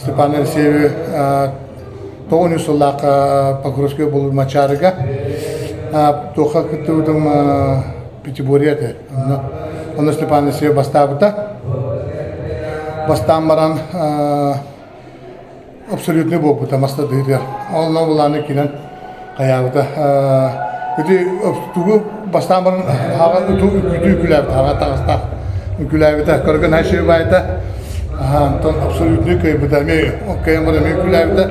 Степан Алексеевы 93 сыллаахха Покровскай булуу Мачаарыга туохха кыттыбытым Пятиборье этэ. Онно, онно Степан Алексеев бастаабыта. Бастаан баран абсолютный буолбута мастардыытыгар. Онно былааны киирэн хайаабыта. Ити тугу бастаан баран аҕа үтүү үкүлээбит, аҕа таҕыстаах үкүлээбитэ. Көргөн хайшыбайта. Онтон абсолютный кыайбыта. Эмиэ кыайан баран эмиэ үкүлээбитэ.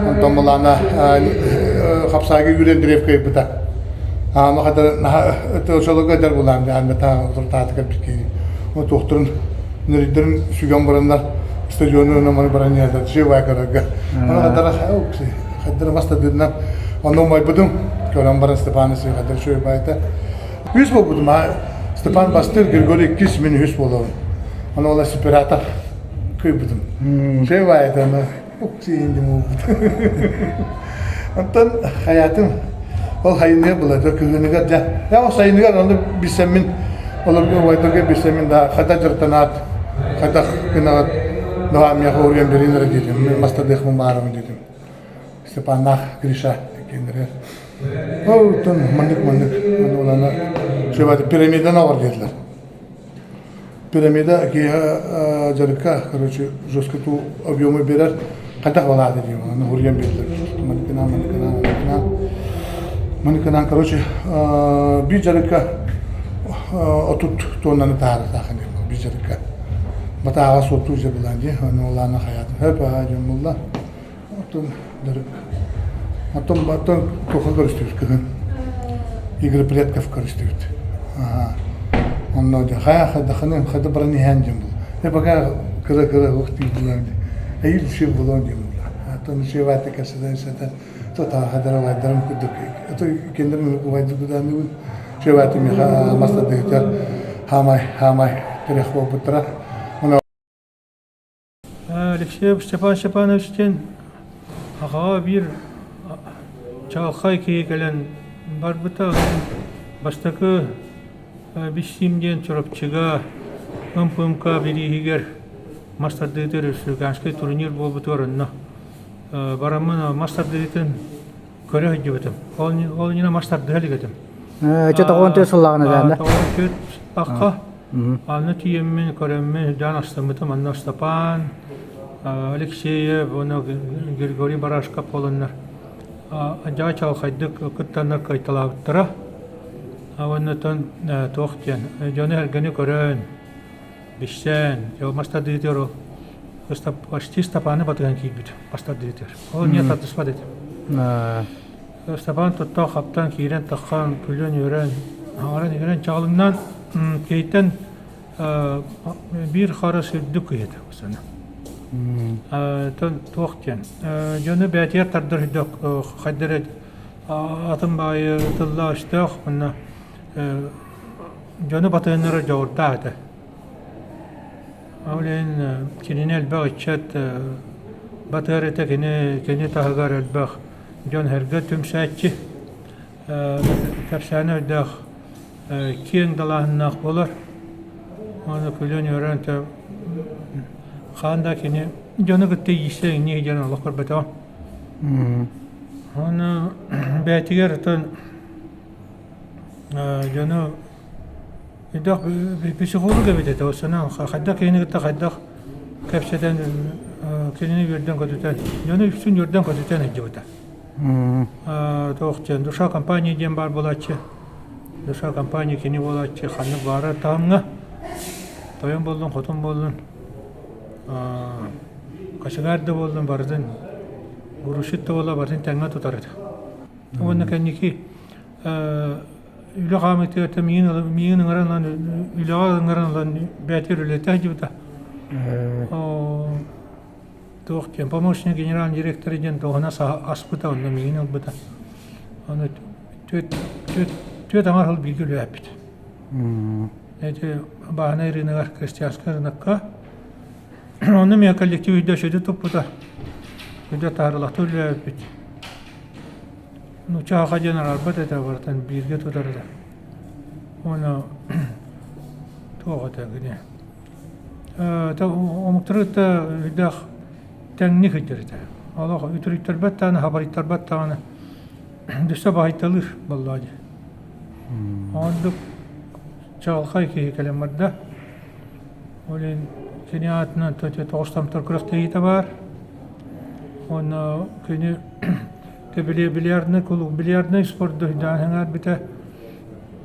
Онтон былаана хапсаайга Юрий Андреев кыайбыта. Аама хата наһаа ошолорго эдэр булаан ааммата утуртаатыгар бикки туохтарын нөрүйдэрин сүгэн бараннар стадиону наманы баран иһэллэр живая көрөргө. Аны хадара хадара мас тардыынан онно умайбытым көрөн баран Степан хадара шөй байта. Үс буолбутум Степан бастыыр Григорий иккис мин үһүс буолабын. Аны ол сепаратор кыйбытым. Шөй байта Онтон хайаатым ол хайыныа была кыһыныгар дьэ я ол сайыныгар ону билсэммин олорго убайдарга билсэммин да хайдах дьарыктанаат хайдах гынаҕыт наһаа миэхэ уруйан берин эрэ диэтим мин мастардыахпын баарым диэтим Степаннаах Гриша иккиэннэригэр оттон маннык маннык улана пирамидан оҕор диэтилэр. Пирамида киэһэ дьарыкка, короче, жестко туу объему биэрэр, хайдах балаата диим, аны уруйан биэрдилэр. Маныкынан, маныкынан, маныкынан. Маныкынан, короче, биир дьарыкка 30 тоннаны таһаарытаахын диэн биир дьарыкка. Батааҕа суоттуур дьэ булаан дии, аны улаана хайаатын хөп аһаа дьон булла. Оттон дьарык. Оттон оттон туохха көрүстүбүт кыһын? Игорь Предков көрүстүбүт. Аха. Онно дьэ хайа хайдахыны хайда баран иһээн диэн бул. Э пока кыра-кыра ух диир Эйил шив булуон диэн булла. Оттон шиваты кэсэтэн сэтэн то хадара вайдарым курдук. Это кендерин убайдык Шиваты миха мастардыгытар хаамай хаамай тирэх буолбуттара. Алексеев Степан Степанович диэн аҕаҕа биир чаҕылхай киһи кэлэн барбыта. Бастакы Биссиим диэн Чурапчыга МПМК бирииһигэр мас тардыытыгар республиканскай турнир буолбутугар онно бараммын мас тардыытын көрө сылдьыбытым. Ол иннинэ мас тардыһа илик этим. Чэ 94 сыллаҕына да? 94 акка Аны тиийэммин көрөммүн үрдээн астыммытым онно Степан Алексеев уонна Григорий Барашков буоланнар дьаа чаҕылхайдык кыттаннар кыайталаабыттара. Уонна туох диэн дьону-сэргэни көрөн, билсэн, мас тардыытыгар ол почти Степаны батыһан киирбит мас тардыытыгар. Ол эмиэ тардыспат этим. Степан туттан-хаптан киирэн таххан, күлэн-үөрэн, аҥаран-иҥэрэн чаҕылыҥнаан киһиттэн биир харыс үрдүк киһи этэ сана. Туох диэн, дьону бэйэтигэр тардар үрдүк хайдах эрэ атын баайы тыллаах-өстөөх уонна дьону батыһыннарар дьоҕурдаах этэ. Ол иһин кинини элбэх ыччат батыһар этэ, кини кини таһыгар элбэх дьон-сэргэ түмсээччи, кэпсээнэ өйдөөх, киэҥ далааһыннаах буолар. Уонна күлэн-үөрэн хаан да кини дьону кытта иирсэ иҥнии диэн олох көрбөтөҕүм. Уонна бэйэтигэр оттон дьону Өйдөөх психолог эбит этэ, санаан хайдах киһини кытта хайдах кэпсэтэн кинини үөрдэн-көтүтэн, дьону үксүн үөрдэн-көтүтэн сылдьыбыта. Туох диэн, душа компания диэн баар буолааччы, душа компания кини буолааччы, ханнык баарар таһымҥа, тойон буоллун, хотун буоллун, кочегар да буоллун барытын, грузчик да буолла барытын тэҥҥэ тутар этэ. Уонна кэнники Үлэ хаамыытыгар миигин миигин ыҥыран ылан үлэҕэ ыҥыран ылан бэйэтигэр үлэлэтэ сылдьыбыта. Туох диэн помощник генеральный директор диэн дуоһунас аспыта онно миигин ылбыта. Аны түөрт түөрт түөрт аҥар сыл бииргэ үлэлээппит. Эти бааһынай рыногар крестьянскай рынокка онно эмиэ коллектив үйдэ сүдү туппута. Үйдэ таарылахта үлэлээбиппит. Нуучча диэн араарбат этэ барытын бииргэ тутар этэ. Уонна туох этэ кини омуктары кытта өйдөөх Тэҥник сылдьар этэ. Олох үтүрүйтэрбэт даҕаны, хабарыйтарбат даҕаны өссө баһыйталыыр буоллаҕа дии. Оннук чаҕылхай киһи кэлэн барда. Ол иһин кини аатынан тоҕус томтор күрэхтэһиитэ баар. Уонна кини бильярднай кулууп бильярднай спорду даҕаны сэҥээрбитэ.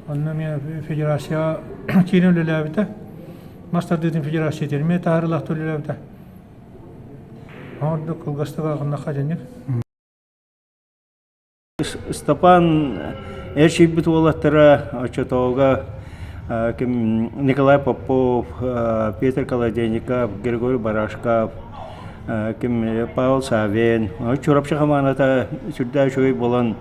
Онно эмиэ федерацияҕа киирэн үлэлээбитэ. Мас тардыытын федерациятыгар эмиэ таһаарыылаахтык үлэлээбитэ. Ордук кылгастык аҕыннахха дьэнник. Ыстапаан эрчийбит уолаттара оччотооҕуга ким Николай Попов, Петр Колодезников, Григорий Барашков, ким Павел Савин, Чурапчы хамаандата сүрдээх үчүгэй буолан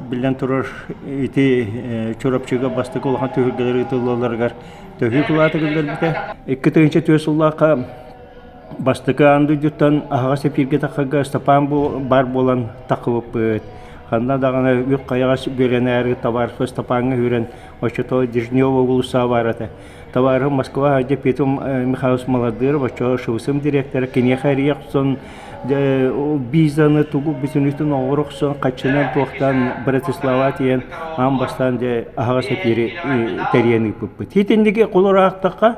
биллэн турар ити Чурапчыга бастакы улахан түһүлгэлэр ыытыллалларыгар төһүү кылааты киллэрбитэ. 2004 сыллаахха Бастакы аан дойдуттан аһаҕас эпииргэ таххарга Ыстапаан баар буолан таххыбыппыт. Ханна даҕаны үп-хайаҕас үөрэнээри табаарыс Ыстапааҥҥа үүрэн, оччотоо Дежнева уулусса баар этэ. Табаарыһым Москва дьэ Петр Михайлович Молодыров, оччо ШВСМ директора, киниэхэ эрийэ охсон, визаны тугу бүтүнүтүн оҥоро охсон, хаччынан туохтаан Братислава тиийэн аан бастаан дьэ аһаҕас эпиири тэрийэн ыыппыппыт. Итинниги холураахтахха,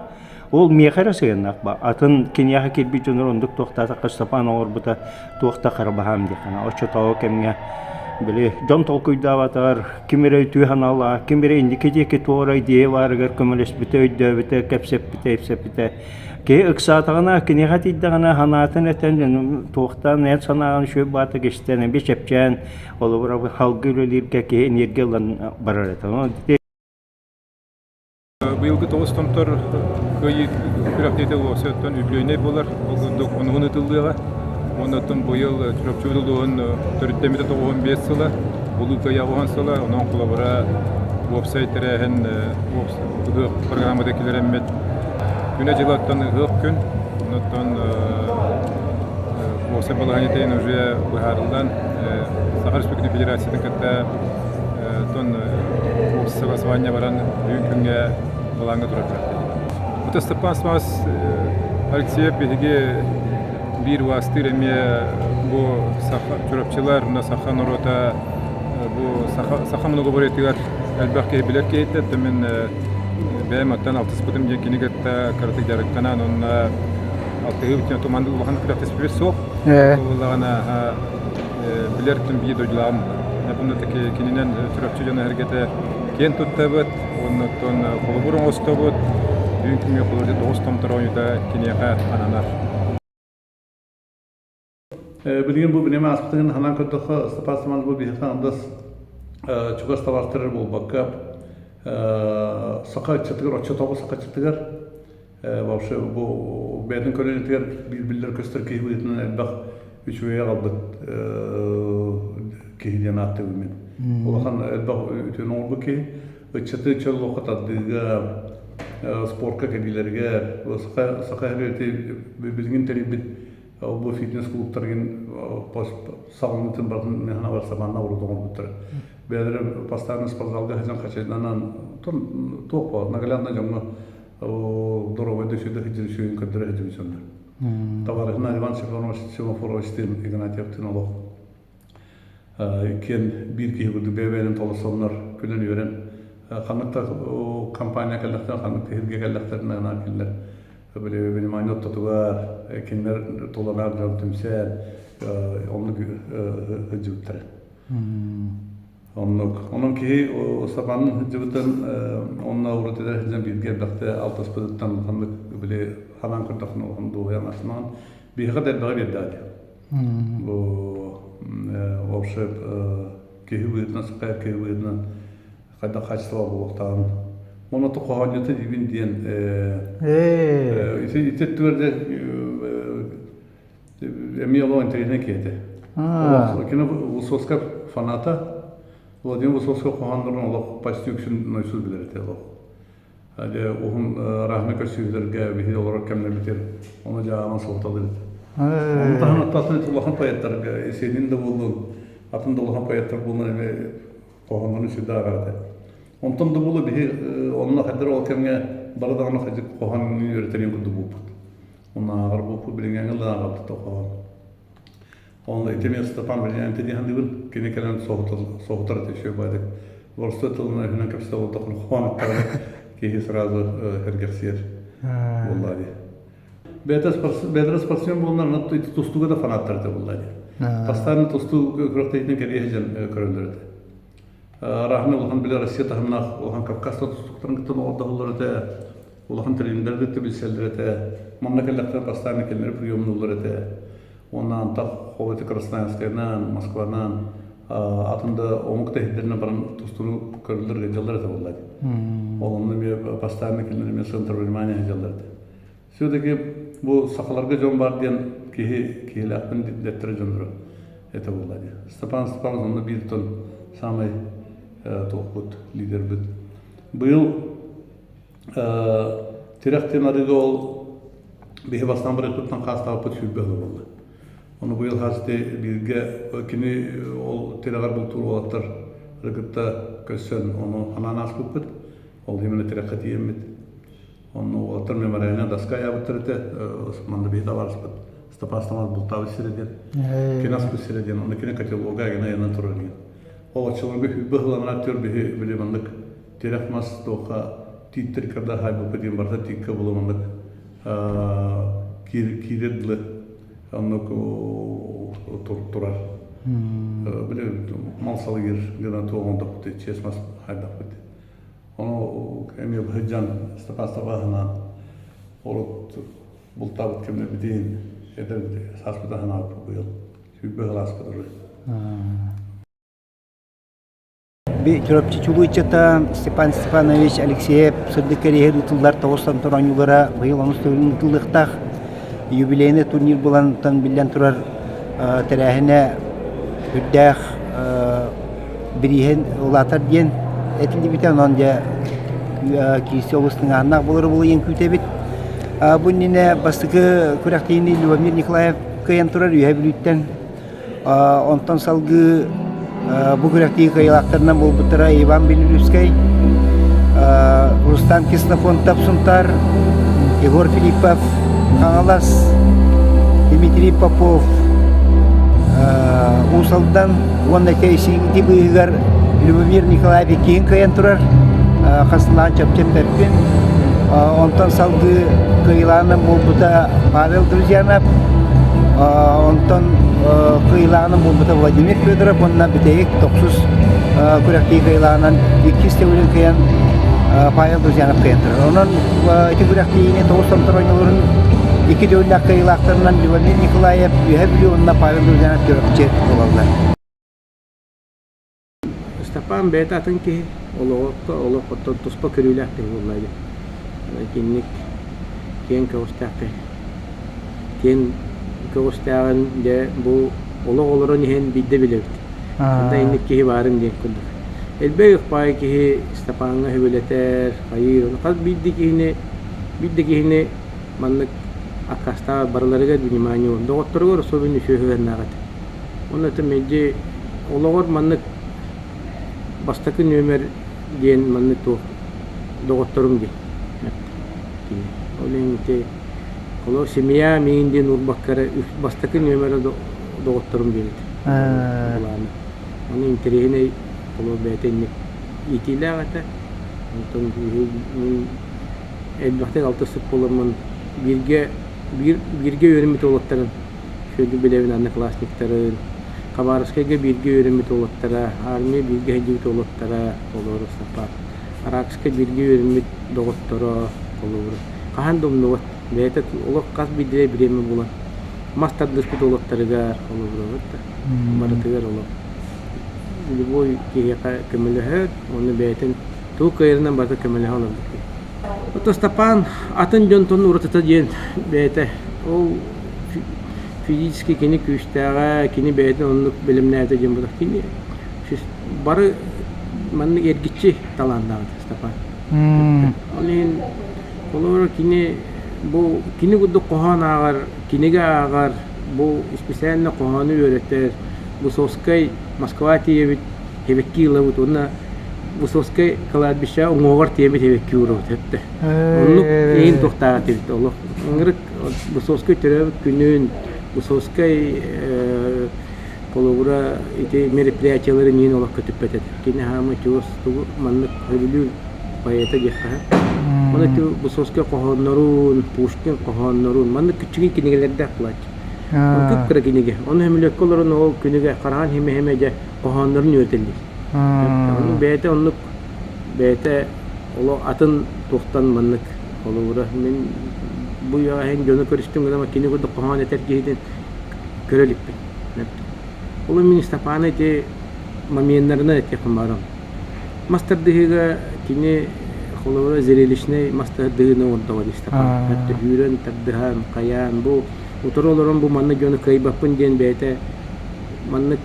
Ол миэхэ эрэ сыһыаннаах ба. Атын киниэхэ киирбит дьоннор оннук туохтаатахха Степан оҥорбута туох да харбаһаам диэххэ. Оччотооҕу кэмҥэ били дьон толкуйдаабатар, ким эрэ үтүө санаалаах, ким эрэ инники диэки туох эрэ идея баарыгар көмөлөспүтэ, өйдөөбүтэ, кэпсэппитэ, ипсэппитэ. Киһи ыксаатаҕына, киниэхэ тиийдэҕинэ санаатын этэн, туохтаан эн санааҕын үчүгэй баатык истэн, эмиэ чэпчээн, холобура салгыы үлэлииргэ киһи энергия ылан барар этэ. Быйылгы тоҕус томтор кыайыы күрэхтэһиитэ уопсайыттан үбүлүөйнэй буолар. Ол курдук онуһун ыытыллыаҕа. Уонна оттон быйыл Чурапчы улууһун төрүттэммитэ 95 сыла, Улуу Кыайыы 80 сыла. Онон холобура уопсай тэрээһин ыһыах программата киллэрэммит күнэ-дьыла оттон ыһыах күн. Онон уопсай балаһыанньатын уже быһаарыллан Саха Республикатын Федерациятын кытта Оттон согласование баран бүгүн күҥҥэ былааҥҥа турар күрэхтэһии. Ото Степан Степанович Алексеев биһиги биир убаастыыр эмиэ бу саха чурапчылар мына саха норуота бу саха саха многоборьетыгар элбэх киһи билэр киһитэ оттон мин бэйэм оттон алтыспытым диэн кини кытта кыратык дьарыктанан онно алтыһыы бүтүн туман улахан күрэхтэспиппит суох буоллаҕына билэр түн биир дойдулааҕым буолар. таки кининэн Чурапчы дьоно-сэргэтэ киэн туттабыт, уонна оттон холобур оҥостобут. Бүгүн күҥҥэ холобур тоҕус томтор оонньуута киниэхэ ананар. Билигин бу биниэм ааспытыгын санаан көрдөххө, Степан Степанович бу биһиэхэ андас чугас табаартар буолбакка, саха ыччатыгар, оччотооҕу саха ыччатыгар Вообще бу бэйэтин көлүөнэтигэр биир биллэр көстөр киһи быһыытынан элбэх үчүгэйи аҕалбыт киһи диэн ааттыыбын мин. Улахан элбэх үтүөнү оҥорбут киһи. Ыччаты чөл олоххо тардыыга, спорка кэлиилэригэр, саха саха билигин тэрийбит ол бу фитнес клубтаргын саҕаланыытын барытын мин санаабар самаанна урут оҥорбуттара. Бэйэлэрэ постоянно спортзалга сылдьан хачайданан туох буолар наглядно дьоҥҥо доруобай да үчүгэй сылдьар үчүгэйин көрдөрө сылдьыбыт дьоннор. Табаарыһына Иван Семафоровичтыын Игнатьевтыын олох иккиэн биир киһи курдук бэйэ-бэйэлэрин толорсоннор күлэн-үөрэн ханнык да компания кэллэхтэринэ ханнык да сиргэ кэллэхтэринэ анаан кинилэр били внимание ортотугар кинилэр туланаар дьон түмсэн оннук сылдьыбыттара. Оннук. Онон киһи Ыстапаанын сылдьыбытын онно урут эдэр сылдьан бииргэ элбэхтэ алтыспытыттан улаханнык били ханаан көрдөххүнэ улахан дуоһуйан астынаҕын. Биһиэхэ да элбэҕи биэрдэҕэ дии. Бу вообще киһи быһыытынан саха киһи быһыытынан хайдах хаачыстыбалаах буолуохтааҕын Уонна хоһоонньута диибин диэн ити ити өттүгэр дьэ Эмиэ олох интэриэһинэй киһи этэ. Кини Высоцкай фаната. Владимир Высоцкай хоһооннорун олох почти үксүн нойсуз билэр этэ олох. Дьэ уһун арааһына көрсүһүүлэргэ биһиги олорор кэмнэрбитигэр ону дьааман суолталыыр этэ. Ону таһынан аттаатын улахан поэттарга Есенин да буоллун, атын да улахан поэттар буоллун эмиэ хоһооннорун сүрдээх ааҕар этэ. Онтон да буолуо биһи онно хайдах ол кэмҥэ бары даҕаны хадьык хоһоон үөрэтэрин курдук буолбут. Онно ааҕар буолбут билиҥҥээҥи да ааҕабыт хоһоон. Онно ити мен Степан Валерьянович диһандыбын, кини кэлэн соһутар этэ үчүгэй баайдык. Боростуой тылынан өһүнэн кэпсэтэ олордоххуна хоһоон эттэҕинэ киһи сразу сэргэхсийэр буоллаа дии. Бэйэтэ бэйэлэрэ спортсмен буоллар, тустууга да фанаттар этэ буоллаа дии. Бастаан тустуу күрэхтэһиитин кэлиэ сылдьан көрөллөр этэ. Арааһына улахан били Россия таһымнаах улахан Кавказ тустууктарын кытта доҕордоһоллор этэ, улахан тренердэр кытта билсэллэр этэ. Манна кэллэхтэрэ бастаан кинилэри приемнууллар этэ. Уонна антах ол ити Красноярскайынан, Москванан, атын да омук да иһирдэринэн баран тустууну көрөллөр, ыалдьаллар этэ буолла дии. Ол онно эмиэ постоянно кинилэр эмиэ центр внимания сылдьаллар этэ. Все-таки бу сахаларга дьон бар диэн киһи киһилээхпин дэттэрэ дьонноро этэ буолла дии. Степан Степанович онно биир тон самай туохпут, лидербит. Быйыл Тирэх диэн арыыга ол биһи бастаан барыахпыттан хаастаабыппыт 20 сыл буолла. Ону быйыл хаас ити бииргэ кини ол тирэҕэр бултуур уолаттар кытта көрсөн ону анаан ааспыппыт. Ол именно тирэххэ тиийэммит. Онно уолаттар мемориальнай доска айаабыттар этэ. Манна биһи табаарыспыт Степан бултаабыт сирэ диэн. Кини аспыт сирэ диэн. Онно кини котелога агена айанан турар диэн. Ол оччолорго 20 сыл анараа өттүгэр биһи били маннык тирэх мас туохха тииттэр карда хаайбыппыт диэн барыта тииккэ була маннык киирэр дылы оннук турар. Били мал салгыр гына туоҕун чиэс мас хайдахпыт. Ону эмиэ быһыдьан Степан урут бултаабыт кэмнэрбитин эдэр сааспыт аһынаабыт быйыл 20 сыл ааспыт уже. Чурапчы чулуу ыччата Степан Степанович Алексеев сырдык кэриэһи ыытыллар тоҕус томтор оонньуулара быйыл онус төгүлүн ыытыллыахтаах. Юбилейный турнир буолан биллэн турар тэрээһинэ үрдээх бирииһин улаатар диэн этиллибитэ. Онон дьэ киирсии олус тыҥааһыннаах буолары булуйан күүтэбит. Бу иннинэ бастакы күрэхтэһиини Любомир Николаев кыайан турар Үөһээ Бүлүүттэн Онтон салгыы бу күрэхтии кыайыылаахтарынан буолбуттара Иван Белолюбскай, Рустам Ксенофонтов Сунтаар, Егор Филиппов Хаҥалас, Дмитрий Попов Уус Алдан уонна ити быыһыгар Любомир Николаев иккиһин кыайан турар, хасылаан чопчу эппэппин. Онтон салгыы кыайыылааҕынан буолбута Павел Друзьянов, Онтон кыайыылааҕынан буолбута Владимир Федоров уонна бүтэһик тохсус күрэхтии кыайыылааҕынан иккис төгүлүн кыайан Павел Друзьянов кыайан турар. Онон ити күрэхтиини тоҕус томтор оонньууларын икки төгүллээх кыайыылаахтарынан Любомир Николаев, Үөһэ Бүлүү уонна Павел Друзьянов Чурапчы буолаллар. Ыстапаан бэйэтэ атын киһи, олоҕокко олох оттон туспа көрүүлээх киһи буолла дии. Итинник киэҥ көҕүстээх киһи. Киэҥ көҕүстээҕин дьэ бу олох олорон иһэн биирдэ билэбит. Ханна инник киһи баарын диэн курдук. Элбэх баай киһи Ыстапааҥҥа сөбүлэтэр, хайыыр, ону хас биирдии киһини биир да киһини маннык аккаастаабат барыларыгар внимание уурар. Доҕотторугар особенно үчүгэй сыһыаннаах этэ. Уонна это мэлдьи олоҕор маннык бастакы нүөмэр диэн маннык туох доҕотторум диэн кини. Ол иһин ити олор семья миигин диэн уурбакка эрэ бастакы нүөмэрэ доҕотторум диэн этэ. Былаана. Ону интэриэһинэй олор бэйэтэ инник иитиилээх этэ. Онтон мин элбэхтик алтыспыт буоламмын бииргэ бииргэ үөрэммит уолаттарым Сүөдү билэбин одноклассниктарын, Хабаровскайга бииргэ үөрэммит уолаттара, армия бииргэ сылдьыбыт уолаттара, холобура, Сапа, Аракска бииргэ үөрэммит доҕотторо, холобура, хаһан да умнубат, бэйэтэ олох хас биирдиилэрэ бириэмэ булан мас тардыспыт уолаттарыгар, холобура, барытыгар олох любой киһиэхэ көмөлөһөр уонна бэйэтин тугу кыайарынан барыта көмөлөһө олорбут киһи. Ыстапаан атын дьонтон уратыта диэн бэйэтэ ол физически кини күүстээҕэ, кини бэйэтин оннук бэлэмнээбитэ диэн буолар. Кини бары маннык эргиччи талааннаах этэ Степан. Ол иһин холобура кини бу кини курдук хоһоон ааҕар, кинигэ ааҕар, бу специально хоһоону үөрэтэр, Высоцкай Москва тиийэбит, эбэкки ылабыт уонна Высоцкай кладбище уҥуоҕар тиэмит эбэкки уурабыт эттэ. Оннук иһин туохтааҕа этибит олох. Ыҥырык Высоцкай төрөөбүт күнүн, Высоцкай холобура ити мероприятиелары миин олох көтүппэт этэ. Кини хаамы чугас тугу маннык сөбүлүүр поэта диэххэ. Оны ити Высоцкай хоһооннорун, Пушкин хоһооннорун маннык күчүгэй кинигэлэрдээх буолааччы. Кып-кыра кинигэ. Ону хөмүлүөккэ олорон ол күнүгэ хараҕын химэ-химэ дьэ хоһооннорун үөрэтэллэр. Ону бэйэтэ оннук бэйэтэ олох атын туохтан маннык холобура мин бу үйэҕэ иһин дьону көрүстүм гынан кини курдук хоһоон этэр киһитин көрө иликпин. Ол мин Степаны ити моменнарынан этиэхпин баарым. Мас тардыһыыга кини холобура зрелищнэй мас тардыһыыны оҥордоҕо дии Степан. Үүрэн, тардыһан, хайаан бу утары олорон бу маннык дьону кыайбаппын диэн бэйэтэ маннык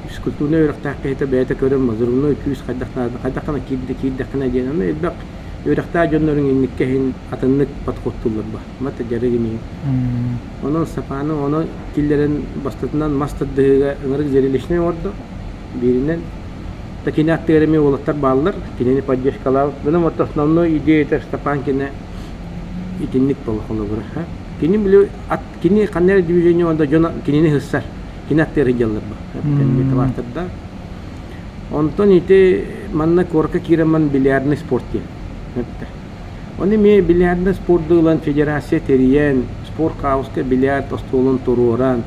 физкультурнай үөрэхтээх киһитэ бэйэтэ көрөн мазурунай күүс хайдах наада хайдах гына киирдэ киирдэххинэ диэн аны элбэх үөрэхтээх дьоннорун инниккэ иһин атыннык подходтууллар ба мата дьарыгын иһин онон Сапаны ону киллэрэн бастатынан мас тардыһыыга ыҥырык зрелищнэй оҥордо бииринэн да кини аттыгар эмиэ уолаттар бааллар кинини поддержкалаабыт гынан вот основной идеята Степан кине итинник буола холобура кини били ат кини ханна эрэ движение онда дьон кинини сыссар кини аттыгар сылдьаллар бу Онтон ити манна куоракка киирэн ман бильярдный спорт диэн. Оны эмиэ бильярдный спорду ылан федерация тэрийэн, спорт хауска бильярд остуолун туруоран,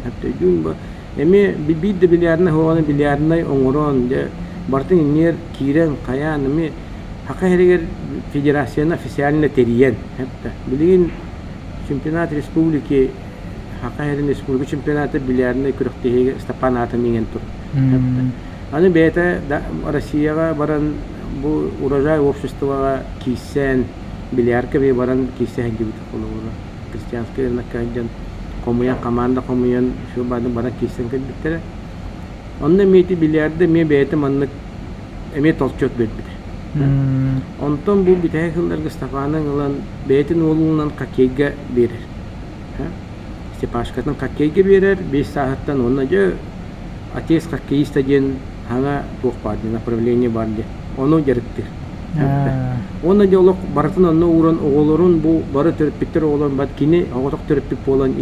эмиэ биир да бильярдный оҕону бильярднай оҥорон, дьэ барытын иннигэр киирэн хайаан эмиэ Саха сиригэр федерацияны официально тэрийэн, билигин чемпионат республики Саха сирин республика чемпионата бильярднай күрэхтэһиигэ Степан аатын иҥэн турар. Аны бэйэтэ да Россияҕа баран бу урожай обществоҕа киирсэн бильярдка бэйэ баран киирсэ сылдьыбыт холобура крестьянскай рынокка сылдьан хомуйан команда хомуйан все баран киирсэн кэлбиттэрэ. Онно эмиэ ити бильярды эмиэ бэйэтэ маннык эмиэ толчок биэрбитэ. Онтон бу бүтэһик сылларга Степаны ылан бэйэтин уолунан хоккейга биэрэр. Степашкатын хоккейга биэрэр, 5 сааһыттан уонна дьэ отец хоккеиста диэн саҥа туох баар диэн направление баар диэн ону дьарыктыыр. Уонна дьэ олох барытын онно ууран оҕолорун бу бары төрөппүттэр оҕолорун бат кини оҕотох төрөппүт буолан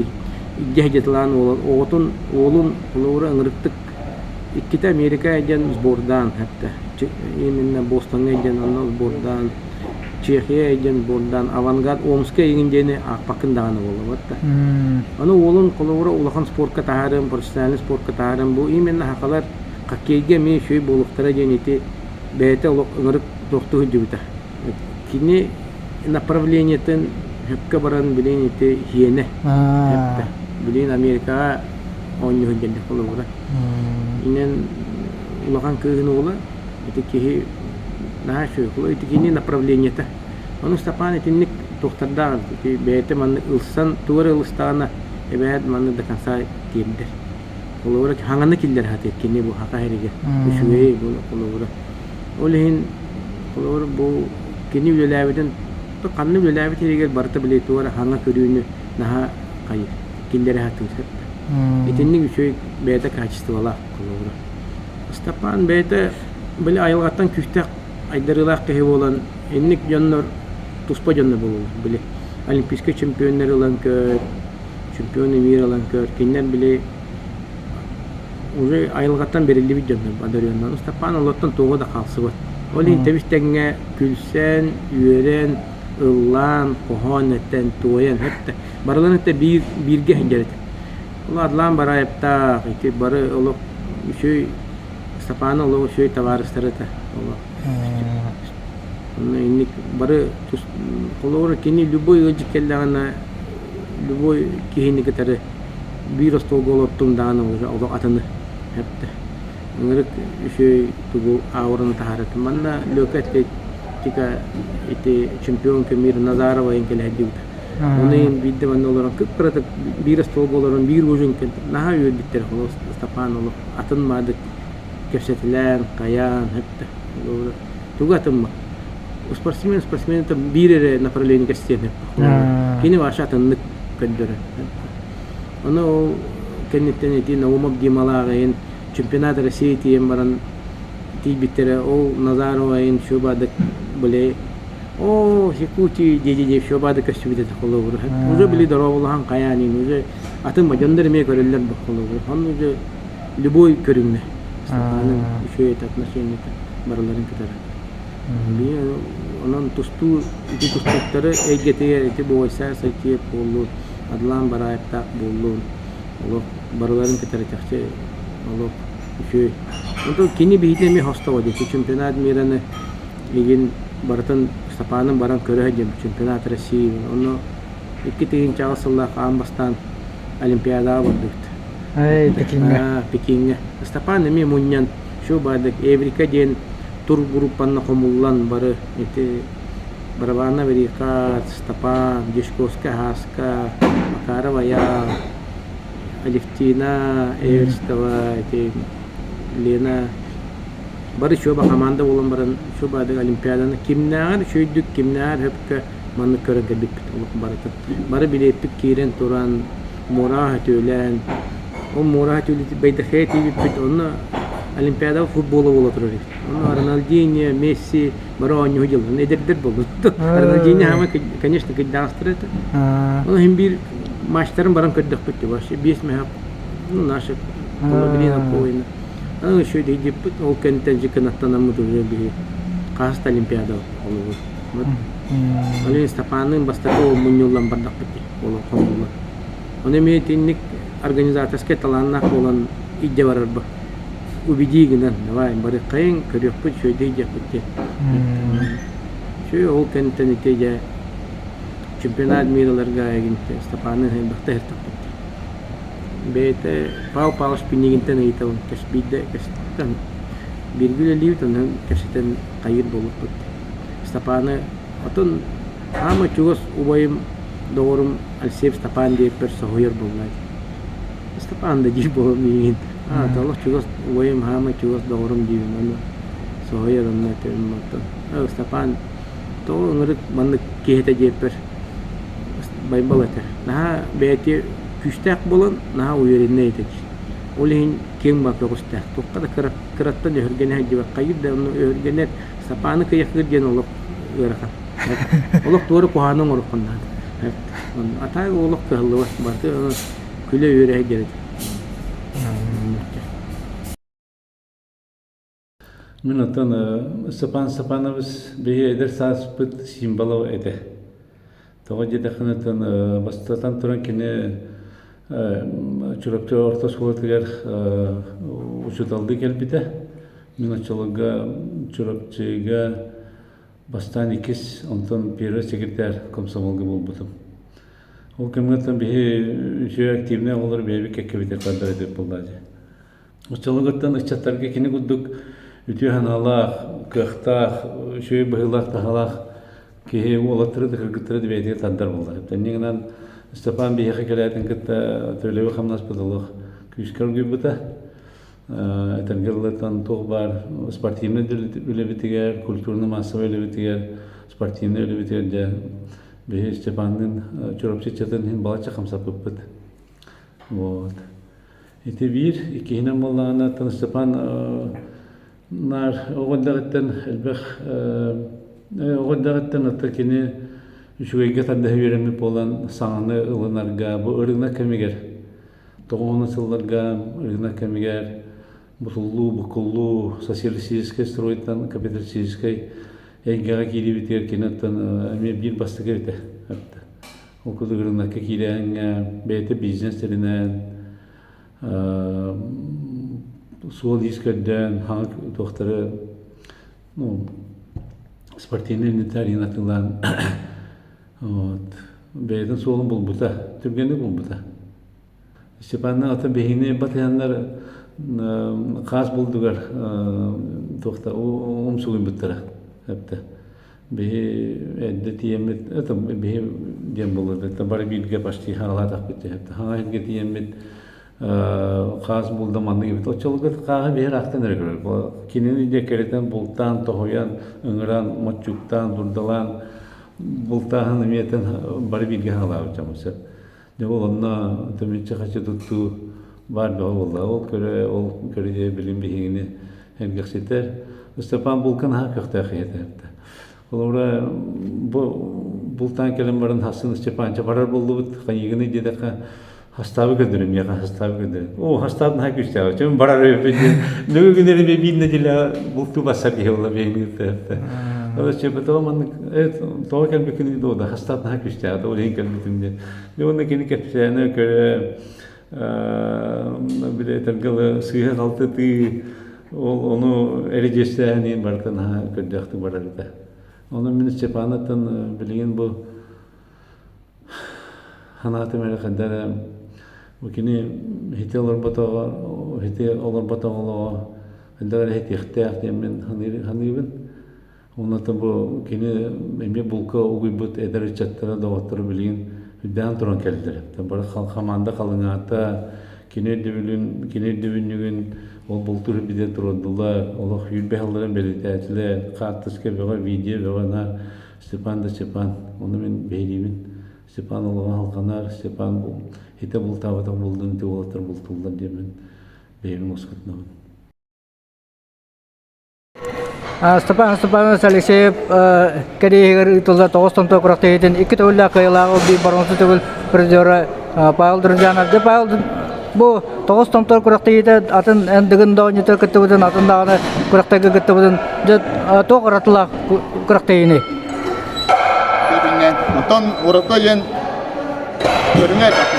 илдьэ сылдьыталаан уолан оҕотун уолун холобура ыҥырыктык иккитэ Америка диэн сбордаан хэптэ именно Бостоҥҥа диэн онно сбордаан Чехия диэн сбордаан Авангард Омскай игин диэни аахпаккын даҕаны буолла да. Аны уолун холобура улахан спортка таһаарыам, профессиональный спортка таһаарыам бу именно сахалар хоккейга эмиэ үчүгэй буолуохтара диэн ити бэйэтэ олох ыҥырык туохтуу сылдьыбыта. Кини направлениетын сөпкө баран билин ити хиэнэ билин Америкаҕа оонньуу сылдьар холобура. Инэн улахан кыыһын уола ити киһи наһаа үчүгэй ити кини направлениета. Ону Степан итинник туохтардаах ити бэйэтэ маннык ылсан тугу эрэ ылыстаҕына эбээт маннык до конца тиэрдэр. Холобура хаҥаны киллэр сатыыр кини бу хака сиригэр үчүгэй бу холобура. Ол иһин холобура бу кини үлэлээбитин ханна үлэлээбит сиригэр барыта били тугу эрэ хаҥа көрүүнү наһаа хайыр киллэрэ сатыыр. Итинник үчүгэй бэйэтэ качестволаах холобура. Степан бэйэтэ били айылҕаттан күүстээх айдарыылаах киһи буолан инник дьоннор туспа дьоннор буолаллар били олимпийскай чемпионнары ылан көр чемпион мира ылан көр кинилэр били уже айылҕаттан бэриллибит дьоннор одареннар Ыстапаан олортон туоҕа да хаалсыбат ол иһин тэбис тэҥҥэ күлсэн үөрэн ыллаан хоһоон этэн туойан хэттэ барыларын этэ биир бииргэ сылдьар этэ ол Адлан Бараевтаах ити бары олох үчүгэй Степан олох үчүгэй табаарыстара этэ олох онно инник бары холобура кини любой ыалдьыт кэллэҕинэ любой киһини кытары биир остуолга олортум даҕаны уже олох атыны эптэ ыҥырык үчүгэй тугу аураны таһаарытым манна Лёка атлетика ити чемпионка мира Назарова иһин кэлэ сылдьыбыта Оны иһин биирдэ манна олорон кып-кыратык биир остуолга олорон биир ужин наһаа үөрбүттэр холос Степан олох атын маадык кэпсэтилээн хайаан хэптэ тугу атымма спортсмен спортсмен биир эрэ направление кэстиэн кини вообще атыннык көрдөрөр ону ол кэнниттэн ити Наумов Дималаах иһин чемпионат России тиийэн баран тиийбиттэрэ ол Назарова иһин шубадык били Оо, Якутии дии-дии все баады көстүбүт этэ холобура. Уже били дорооболоһон хайаанын уже Атын мадьоннор эмиэ көрөллөр бу холобур. Онно же любой көрүҥҥэ Степаным үчүгэй отношениета барыларын кытары. Онон тустуу ити тустууктары эйгэтигэр ити Буойсаа Сайтиев буоллун, Адлан Бараевтаах буоллун, олох барыларын кытары чахчы олох үчүгэй. Онтон кини биһиги эмиэ хостоҕо диэки чемпионат мираны игин барытын Степаным баран көрө сылдьым чемпионат России. Онно 2000 сыллаах аан бастаан Олимпиадаҕа бардыбыт. Эй, Пекиҥҥэ. Пекиҥҥэ. Степан эмиэ мунньан, шо баадык Эврика диэн тур группанна хомуллан бары ити Барабанна Верика, Степан, Дьячковскай Һааска, Макаров Айаал, Алевтина Эверстова, ити Лена бары чуоба хамаанда буолан баран чуобаадык Олимпиаданы кимнээҕэр үчүгэйдик, кимнээҕэр сөпкө маннык көрөн кэлбиппит олох барытын. Бары билиэппит киирэн туран, муораҕа сөтүөлээн, ол муораҕа сөтүөлүү Байдахэйэ тиийбиппит, онно Олимпиадаҕа футбола буола турар эбит. Онно Рональдиньо, Месси бары оонньуу дьыллан эдэрдэр буоллун. Рональдиньо хаама, конечно, кыйдаҕастара этэ. Ону иһин биир матчтарын баран көрдөхпүт вообще биэс мөһөх, ну, наши половина половина. Аны еще диэппит, ол кэнниттэн же кынаттанаммыт уже биһи хас да Олимпиада олугу. Ол Степанныын бастакы ол мунньуллан бардахпыт дии, ол хомуллан. Ону эмиэ итинник организаторскай талааннаах буолан илдьэ барарбыт. Убедии гынан, давай барыаххайыҥ, көрүөхпүт, үчүгэйдик диэхпит диэн. Үчүгэй ол кэнниттэн ити дьэ чемпионат мираларга эгинтэ Степаны элбэхтэ иһэртэхпит. Бэйэтэ Павел Павлович Пинигинтэн ыйытабын, биирдэ бииргэ үлэлиибит, онон кэпсэтэн хайыыр буолбуппут. Степаны отон хаама чугас убайым, доҕорум Алексеев Степан диэппэр соһуйар буолла. Степан да диир буолан миигин. Аа, олох чугас убайым хаама чугас доҕорум диибин ону соһуйар онно этэрим оттон. Степан тоҕо ыҥырык маннык киһи этэ диэппэр Байбал этэр. Наһаа бэйэти күүстээх буолан наһаа увереннай этэ дии. Ол иһин киэҥ баа көҕүстээх. Туохха да кыраттан өһүргэнэ сылдьыбат. Хайыыр да онно өһүргэнэр Сапааны кыйахыыр диэн олох ыарахан. Олох туора куһааны оҥоруоххун наада. Атаай олох кыһаллыбат. Барыта күлэ-үөрэ сылдьар этэ. Мин оттон Степан Степанович биһи эдэр сааспыт символа этэ. Тоҕо диэтэххинэ оттон бастатан туран кини Чурапчы орто оскуолатыгар учууталлыы кэлбитэ. Мин оччолорго Чурапчыга бастаан иккис, онтон первый секретарь комсомолга буолбутум. Ол кэмҥэ биһи үчүгэй активнай оҕолор бэйэбит кэккэбитигэр тардар этибит буоллаа дии. Оччолоргуттан ыччаттарга кини курдук үтүө санаалаах, кыахтаах, үчүгэй быһыылаах-таһаалаах киһи уолаттары да кыргыттары да бэйэтигэр тардар буолла. Инньэ гынан Степан биһиэхэ кэлээтин кытта төлөбү хамнаспыт олох күүскэ оргуйбута. Этэргэ дылытан туох баар спортивнай үлэбитигэр, культурно-массовай үлэбитигэр, спортивнай үлэбитигэр дьэ биһи Степанныын Чурапчы ыччатын иһин балачча хамсаппыппыт. Вот. Ити биир, иккиһинэн буоллаҕына, оттон Степан наар оҕо эрдэҕиттэн элбэх оҕо эрдэҕиттэн оттон кини үчүгэйгэ тардыһа үөрэммит буолан саҥаны ылынарга бу ырыынак кэмигэр тоҕуһунан сылларга ырыынак кэмигэр бутуллуу, буккуллуу социалистическай стройтан капиталистическай эйгэҕэ киириибитигэр кини оттон эмиэ биир бастакы эбитэ. Ол курдук ырыынакка киирээҥҥэ бэйэтэ бизнес тэринэн, суол-иис көрдөөн, хаҥа туохтары ну, спортивный инвентарь атыылаан вот, бэйэтин суолун булбута, түргэнник булбута. Степанна ата биһини батыһаннар хаас булдугар туохта умсугуйбуттара эптэ. Биһи эрдэ тиийэммит, это биһи диэн буолла это бары бииргэ почти хаҥалаатахпыт түһэптэ. Хаҥа сиргэ тиийэммит хаас булда маннык эбит. Оччолорго хааһы биһи ыраахтан эрэ көрөр. Кинини дьэ кэритэн бултаан, тоһуйан, ыҥыран, моччуктаан, дурдалаан бултааһын эмиэтэн бары бииргэ хаҥалаабыт дьоммут сөп. Дьэ ол онно түмүччэ-хаччы туттуу баар бөҕө буолла. Ол көрө, ол көрүдүө билим биһигини эргэхситэр. Степан Булкан аһа көхтөөх киһи этэ. Холобура, бу бултаан кэлэн баран хасын Степанча барар буоллубут, хайыгыный диэтэххэ, Хастаабы көрдөрүм, миэхэ хастаабы көрдөрүм. Оо, хастаабы наһаа күүстээх. Чөм барар өйбүт диэн. Нөгөө күннэри мен биир нэдиэлэ бултуу бассар киһи буолла биһиги кытта. Ол чөпөтөҕө маннык тоҕо кэлбиккин да хастаабы наһаа күүстээх да ол иһин кэлбитим диэн. Дьэ уонна кини кэпсээнэ көрө били этэргэ сыыһа-халты тыы ол ону эридьиэстээһин барыта наһаа көрдөөхтүк барар этэ. Ону мин Степанаттан билигин бу Санаатым эрэ хайдах эрэ бу кини ити олорботоҕо ити олорботоҕо олоҕо хайдах эрэ иһитиэхтээх диэммин саныыбын. Уонна бу кини эмиэ булка угуйбут эдэр ыччаттара, доҕотторо билигин үрдээн туран кэллилэр. Бары хамаанда халыҥаата, кини өйдөбүлүн, кини өйдөбүнньүгүн ол бултуур бидэ туруордулар, олох үүрбэ сылларын бэлиэтээтилэр, хаартыска бөҕө, видео бөҕө наар Степан да Степан, ону мин биһириибин. Степан олоҕо халҕанар, Степан хитэ бултаабатах булдун ити уолаттар бултууллар диэммин бэйэбин уоскутунабын. Степан Степанович Алексеев кэриэһигэр ыытыллар тоҕус томтор күрэхтэһиитин икки төгүллээх кыайыылаах ол биир боруонса төгүл призера Павел Друзьянов. Дьэ, Павел бу тоҕус томтор күрэхтэһиитэ атын эн Дыгын да оонньуута кыттыбытын, атын даҕаны күрэхтэргэ кыттыбытын дьэ туох уратылаах күрэхтэһиини? Көрүҥнэн. Оттон ураты диэн көрүҥэ элбэх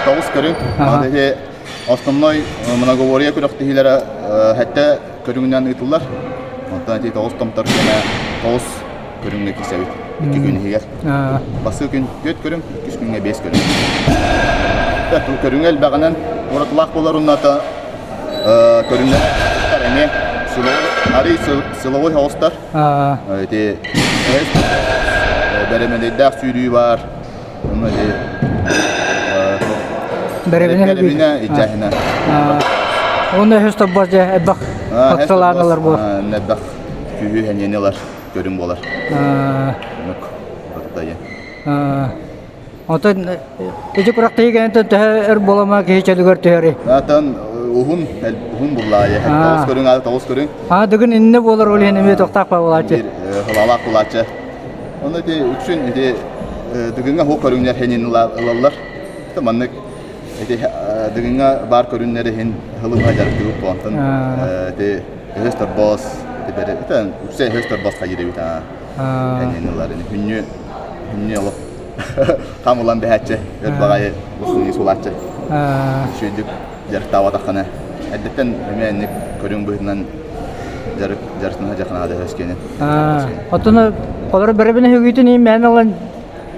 тоҕус көрүҥ. Аны основной многоборье күрэхтэһиилэрэ сэттэ көрүҥүнэн ыытыллар. Онтон ити тоҕус томтор кэмэ тоҕус көрүҥҥэ киирсэбит икки күн иһигэр. Бастакы күн түөрт көрүҥ, иккис күҥҥэ биэс көрүҥ. Көрүҥэ элбэҕинэн уратылаах буолар уонна көрүҥнэр эмиэ арый силовой соҕустар. Ити бэрэмэдэйдээх сүүрүү баар. Онно ити бэрэбинэ ичээһинэ. Онно өһөс тоббор дьэ элбэх ылар буо. Элбэх күүһү сэниэни ылар. көрүҥ буолар. Оннук уратыта Онтон ити күрэхтэһии кэнниттэн төһө өр буолама киһи чөлүгэр түһэрий? Атын уһун уһун буллаайы. Тоҕус көрүҥ аата тоҕус көрүҥ. Аа дыгын иннэ буолар ол иһин эмиэ тохтаах буолааччы. Биир халаалаах буолааччы. Онно ити үксүн ити дыгыҥҥа хуох көрүҥнэр хэнин ылаллар. Маннык ити дыгыҥҥа баар көрүҥнэр иһин хылыбыһа дьарыктыыбыт буолантан ити Өһөс торбос, үксэ өһөс торбос хайыр эбит аа. Эннин ылар ини хүннү хүннү олох хам ылан бэһээччи өр баҕайы устуннуу сулааччы. Үчүгэйдик дьарыктаабатаххына эрдэттэн эмиэ инник көрүҥ быһыытынан дьарык дьарыктана дьарыктана өһөс киэнин. Оттон олор бэрэбинэ үгүтүн иимээн ылан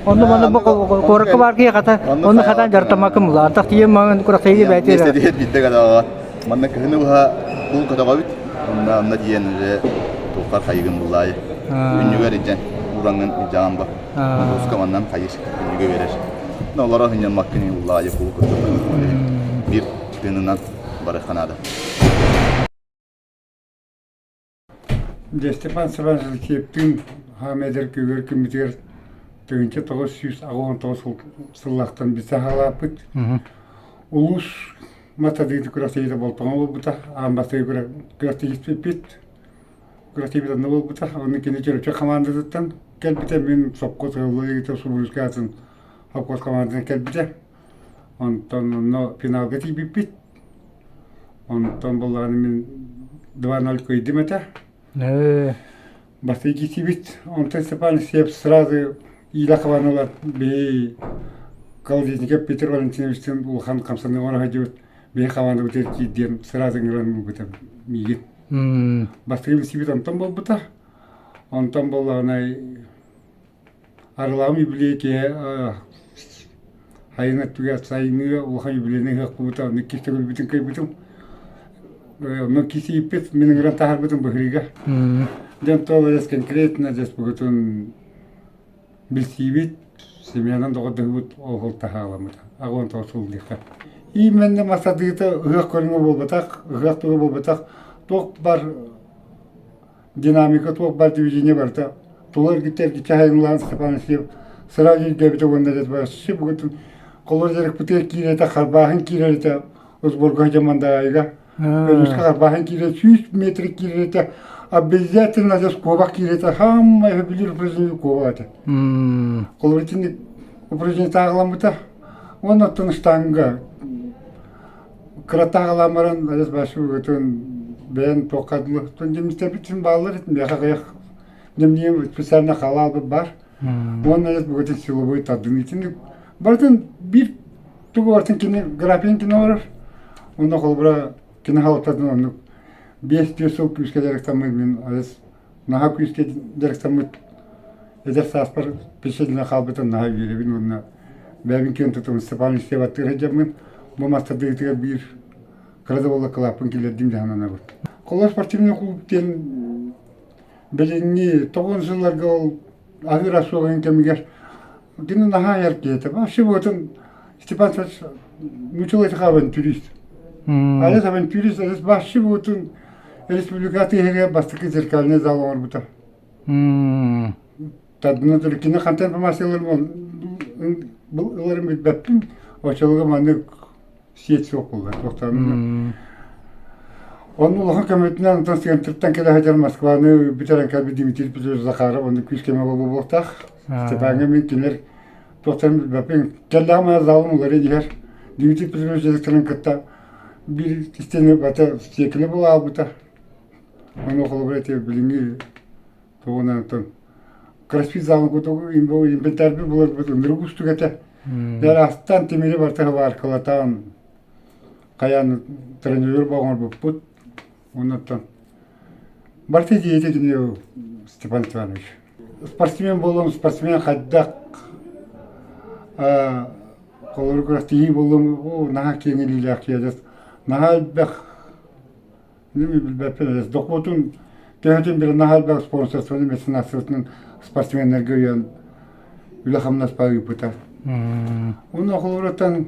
онно манна бу куоракка бар киһи хата онно хатан дьарыктаммаккын була. Антах тиийэн маҥан курахтайга бэйти. Миэстэ биирдэ гадаҕа Манна кыһыны быһа куул көтөҕөбүт. Онно онно тиийэн уже туоххар хайыгын буллаайы. Күннүгэр илдьэн уураҥҥын илдьэҕин ба. Улууска маннан хайыр күннүгэ биэрэр. Но олоро сынньаммаккын уллаайы куул курдук. Биир тыынынан барыахха наада. Дьэ, Степан Степанович Алексеевтыын хаама эдэр күүгэр күммүтүгэр 1989 сыллаахтан билсэ хаалааппыт. Улуус матадыыты күрэхтэһиитэ болтоҥо буолбута. Аан бастакы күрэхтэһиспиппит. Күрэхтэһиибит онно буолбута. Онно кини Чөрөчө хамаандатыттан кэлбитэ. Мин сопхуос ыаллыы Субуруска атын сопхуос хамаандатынан кэлбитэ. Онтон онно финалга тиийбиппит. Онтон буоллаҕына мин 2-0 кыайдым этэ. Бастакы киирсибит. Онтон Степан Алексеев сразу иилэ хабан ылан биһи Колодезников Петр Валентиновичтыын улахан хамсаныы оҥоро сылдьыбыт биһи хамаандабытыгар киир диэн сразу ыҥыран ылбыта миигин. Бастакы билсибит онтон буолбута. Онтон буоллаҕына Арылаҕым юбилей киһи сайын өттүгэр сайыҥҥы улахан юбилейнай ыһыах буолбута, онно иккис төгүлбүтүн кыайбытым. Онно киисийиппит, мин ыҥыран таһаарбытым быһыыга. Дьон тоҕо эрэ конкретно дьаспыгытын билсиибит, семьянан доҕордоһуубут ол таһааламмыта. Аҕа тоҕо сылдьыахха. Именно масадыыта ыһыах көрүҥэ буолбатах, ыһыах туга буолбатах, туох бар динамика туох баар движение барыта тула эргиччи эргиччи хайыҥлаан Степан Алексеев сразу өйдөөбүтэ уонна вообще бүгүн холор дьарыкпытыгар киирэрэ харбааһын киирэрэ сборга дьамандаайга өрүскэ харбааһын киирэр 100 метр киирэрэ обязательно здесь куобах киирэрэ самое билир упражнение куобах этэ холор итинник упражнение тааҕыламмыта. Уонна оттон штанга кыратаах ылан баран адьас башыбытын бэйэн туохха дылы дьэмистэбитин бааллар миэхэ аҕыйах дьэмниим специально халаалбыт баар. Уонна адьас бүгүтүн силовой тардын итинник барытын биир тугу барытын кини графигын кини олорор. Онно холобура кини халататын оннук 5-4 сыл күүскэ дьарыктаммыт мин адьас наһаа күүскэ дьарыктаммыт эдэр сааспар впечатление хаалбытын наһаа үөрэбин уонна бэйэбин киэн тутабын Степан Алексееваттыыр сылдьаммын бу мастардыытыгар биир кыра да буолла кылааппын киллэрдим дии сананабын. Холор спортивный клуб диэн билиҥҥи тоҕус сылларга ол аһыыр ас суоҕун кэмигэр кини наһаа айар киһи этэ. Вообще вот Степан Степанович мучил этих авантюрист. Алес авантюрист, алес вообще вот республика тыһыгар бастакы зеркальный зал оҥорбута. Тардына кини хантан информация ыларын билбэппин. Оччолорго маннык сиэт суох буолла. Туохтан Онно улахан көмөтүнэн онтон центртан кэлэ сылдьар Москваны бүтэрэн кэлбит Дмитрий Петрович Захаров онно күүс көмө буолуохтаах. Степаҥҥа мин кинилэр туохтарын билбэппин. Кэллэҕим аайы залым уларыйан иһэр. Дмитрий Петрович директорын кытта биир истиэни бата сиэкилэ буолаабыта. Ону холобура ити билиҥҥи тугунан оттон кроссфит залын курдук инвентарьбыт буларбыт ынырык уустук этэ. Араастаан тимири барыта хабааркалатан хайаан тренажер оҥорбуппут. Оннуттан барыта идиэйэтэ кини Степан Степанович. Спортсмен буолуом, спортсмен хайдах холобур күрэхтэһии буоллум, наһаа киэҥ илиилээх киһи наһаа элбэх билбэппин дохуотун төһөтүн били наһаа элбэх спонсорствоны меценатствотын спортсменнарга өйөөн үлэ-хамнас ыыппыта. Уонна холобуруттан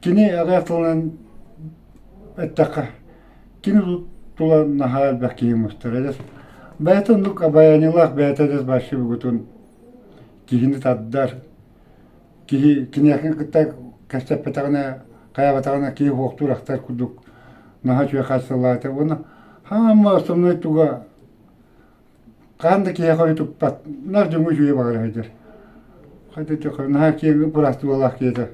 кини аҕыйах тылынан эттэххэ кини тула наһаа элбэх киһи мустар. Бэйэтэ оннук обаянилаах бэйэтэ да вообще бүгүтүн киһини тардар киһи киниэхэ кытта кэпсэппэтэҕинэ хайаабатаҕына киһи уохтуур ахтар курдук наһаа үчүгэй хаачыстыбалаах уонна хаама основной туга хаһан да киһиэхэ ойутуппат наар дьоҥҥо үчүгэй баҕара сылдьар хайда наһаа киэҥ быраастыбалаах киһи этэ.